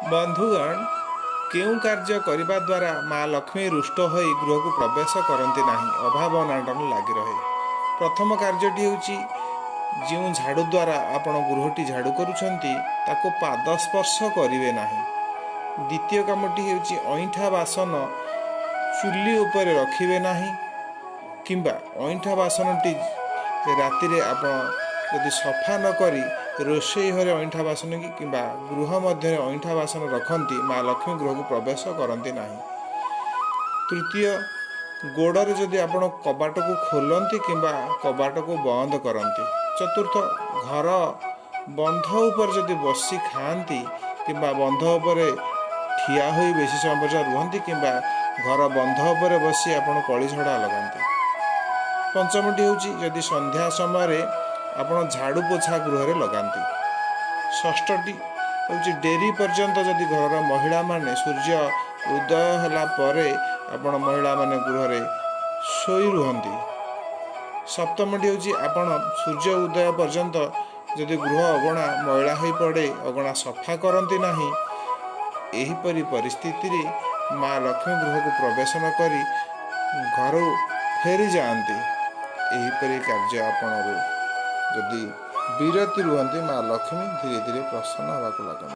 ବନ୍ଧୁଗଣ, କେଉଁ କାର୍ଯ୍ୟ କରିବା ଦ୍ୱାରା ମା ଲକ୍ଷ୍ମୀ ରୁଷ୍ଟ ହୋଇ ଗୃହକୁ ପ୍ରବେଶ କରନ୍ତି ନାହିଁ, ଅଭାବ ଅନାଟନ ଲାଗି ରହେ? ପ୍ରଥମ କାର୍ଯ୍ୟଟି ହେଉଛି, ଯେଉଁ ଝାଡ଼ୁ ଦ୍ୱାରା ଆପଣ ଗୃହଟି ଝାଡ଼ୁ କରୁଛନ୍ତି, ତାକୁ ପାଦ ସ୍ପର୍ଶ କରିବେ ନାହିଁ। ଦ୍ୱିତୀୟ କାମଟି ହେଉଛି, ଅଇଁଠା ବାସନ ଚୁଲି ଉପରେ ରଖିବେ ନାହିଁ, କିମ୍ବା ଅଇଁଠା ବାସନଟି ରାତିରେ ଆପଣ ଯଦି ସଫା ନ କରି ରୋଷେଇ ଘରେ ଅଇଁଠା ବାସନ କି କିମ୍ବା ଗୃହ ମଧ୍ୟରେ ଅଇଁଠା ବାସନ ରଖନ୍ତି, ମା ଲକ୍ଷ୍ମୀ ଗୃହକୁ ପ୍ରବେଶ କରନ୍ତି ନାହିଁ। ତୃତୀୟ, ଗୋଡ଼ରେ ଯଦି ଆପଣ କବାଟକୁ ଖୋଲନ୍ତି କିମ୍ବା କବାଟକୁ ବନ୍ଦ କରନ୍ତି। ଚତୁର୍ଥ, ଘର ବନ୍ଧ ଉପରେ ଯଦି ବସି ଖାଆନ୍ତି କିମ୍ବା ବନ୍ଧ ଉପରେ ଠିଆ ହୋଇ ବେଶୀ ସମୟ ପର୍ଯ୍ୟନ୍ତ ରୁହନ୍ତି, କିମ୍ବା ଘର ବନ୍ଧ ଉପରେ ବସି ଆପଣ କଳି ଝଡ଼ା ଲଗାନ୍ତି। ପଞ୍ଚମଟି ହେଉଛି, ଯଦି ସନ୍ଧ୍ୟା ସମୟରେ ଆପଣ ଝାଡ଼ୁ ପୋଛା ଗୃହରେ ଲଗାନ୍ତି। ଷଷ୍ଠଟି ହେଉଛି, ଡେରି ପର୍ଯ୍ୟନ୍ତ ଯଦି ଘରର ମହିଳାମାନେ ସୂର୍ଯ୍ୟ ଉଦୟ ହେଲା ପରେ ଆପଣ ମହିଳାମାନେ ଗୃହରେ ଶୋଇ ରୁହନ୍ତି। ସପ୍ତମଟି ହେଉଛି, ଆପଣ ସୂର୍ଯ୍ୟ ଉଦୟ ପର୍ଯ୍ୟନ୍ତ ଯଦି ଗୃହ ଅଗଣା ମଇଳା ହୋଇପଡ଼େ, ଅଗଣା ସଫା କରନ୍ତି ନାହିଁ। ଏହିପରି ପରିସ୍ଥିତିରେ ମା ଲକ୍ଷ୍ମୀ ଗୃହକୁ ପ୍ରବେଶ ନ କରି ଘରୁ ଫେରିଯାଆନ୍ତି। ଏହିପରି କାର୍ଯ୍ୟ ଆପଣରୁ ଯଦି ବିରତି ରୁହନ୍ତି, ମା ଲକ୍ଷ୍ମୀ ଧୀରେ ଧୀରେ ପ୍ରସନ୍ନ ହେବାକୁ ଲାଗନ୍ତି।